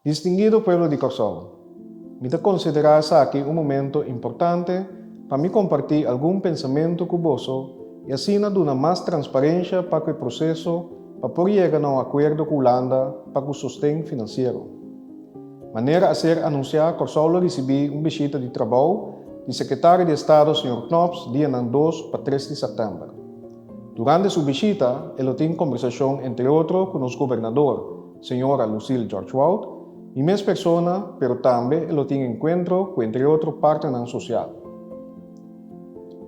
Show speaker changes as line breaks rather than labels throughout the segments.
Distinguido pueblo di Kòrsou, Mi ta konsiderá esaki un momento importante pa mi kompartí algun pensamentu ku boso i asina duna mas transparensha pa ku e proseso pa por yega na un akuerdo ku Hulanda pa ku sosten finansiero. Manera a ser anunsiá Kòrsou lo risibí un bishita di trabou di Sekretario di Estado señor Knops dianan dos pa tres di sèptèmber. Durante su bishita e lo tin kombersashon entre otro ku nos gobernador, Señora Lucille George-Wout, mi mes persona, pero tambe e lo tin enkuentro ku entre otro partnernan sosial.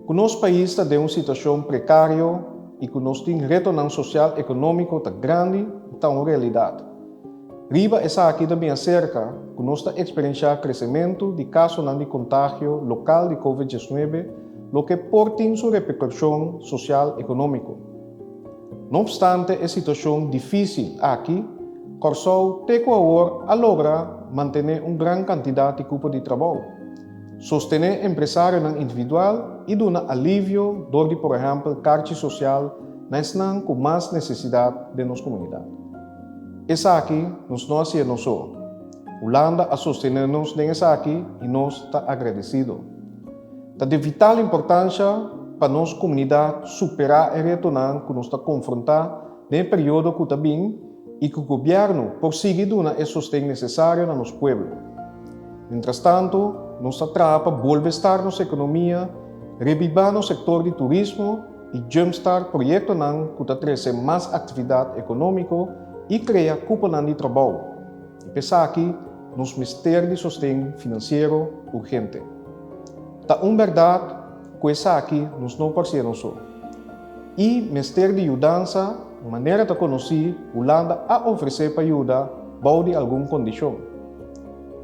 Ku nos pais ta den un situashon prekario i ku nos tin retonan sosial ekonómiko ta grandi ta un realidat. Riba esaki ta bin aserka ku nos ta eksperenshá kresementu di kasonan di kontagio lokal di Covid 19, loke por tin su reperkushon sosial ekonómiko. No opstante e situashon difísil aki, Kòrsou te ku awor a logra mantené un gran kantidat di kupo di trabou, sostené empresarionan individual i duna alivio dor di por ehèmpel karchi sosial na esnan ku mas nesesidat den nos komunidat. Esaki nos no hasié nos so. Hulanda a sostené nos den esaki i nos ta agradesido. Ta di vital importansha pa nos komunidat superá e retonan ku nos ta konfrontá den e periodo ku ta bin i ku gobièrnu por sigui duna e sosten nesesario na nos pueblo. Mientrastantu, nos ta traha pa bolbe start nos ekonomia, rebibá nos sektor di turismo i jumpstart proyektonan ku ta trese mas aktividat ekonómiko i krea kuponan di trabou. I p'esaki nos mester di sosten finansiero urgente. Ta un bèrdat ku esaki nos no por hasié nos so. I mester di yudansa, manera ta konosí, Hulanda a ofresé pa yuda bou di algun kondishon.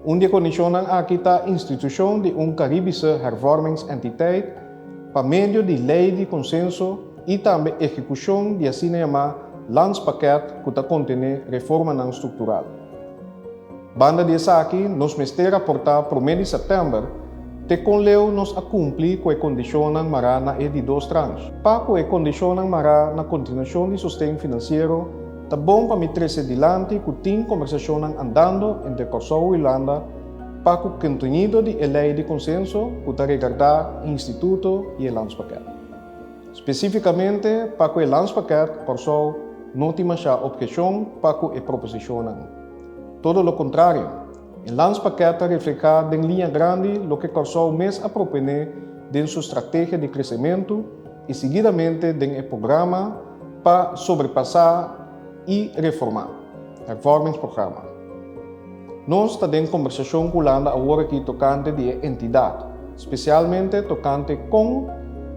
Un di e kondishonnan aki ta institushon di un Caribische Hervormingsentiteit pa medio di lei di konsenso i tambe ehekushon di asina yamá Landspakket ku ta kontené reformanan struktural. Banda di esaki nos mester raportá promé di sèptèmber te kon leu nos a kumpli ku e kondishonnan mará na e di dos transh. Pa ku e kondishonnan mará na kontinuashon di sosten finansiero ta bon pa mi trese dilanti ku tin kombersashonnan andando entre Kòrsou i Hulanda pa ku kontenido di e lei di konsenso ku ta regardá e instituto i e landspakket. Spesífikamente pa ku e landspakket Kòrsou no tin mashá opheshon pa ku e proposishonnan. Todo lo kontrario, e landspakket ta reflehá den liña grandi loke Kòrsou mes a proponé den su strategia di kresementu i siguidamente den e programa pa sobrepasá i reformá, hervormingsprogramma. Nos ta den kombersashon ku Hulanda awor aki tokante di e entidat, spesialmente tokante kon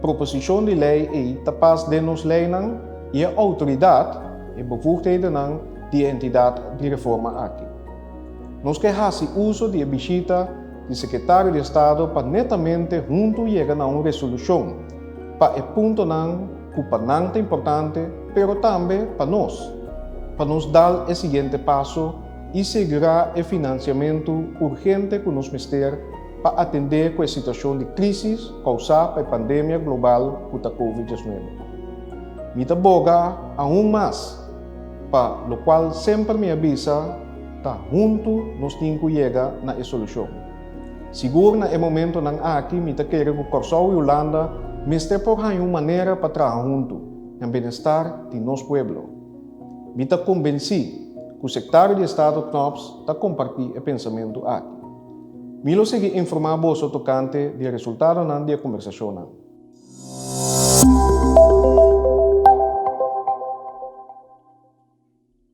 proposishon di lei ei ta pas den nos leinan i e outoridat, e bevoegdhedennan, di e entidat di reforma aki. Nos ke hasi uso di e bishita di Sekretario di Estado pa netamente huntu yega na un resolushon pa e puntonan ku pa nan ta importante pero tambe pa nos, pa nos dal e siguiente paso i segurá e finansiamentu urgente ku nos mester pa atendé ku e situashon di krísis kousá pa e pandemia global ku ta Covid 19. Mi ta boga aun mas pa lokual semper mi a bisa ta huntu nos tin ku yega na e solushon. Sigur na e momentonan aki mi ta kere ku Kòrsou i Hulanda mester por haña un manera pa traha huntu na benestar di nos pueblo. Mi ta kombensí ku Sektario di Estado Knops ta kompartí e pensamentu aki. Mi lo sigui informá boso tokante di e resultadonan di e kombersashonnan.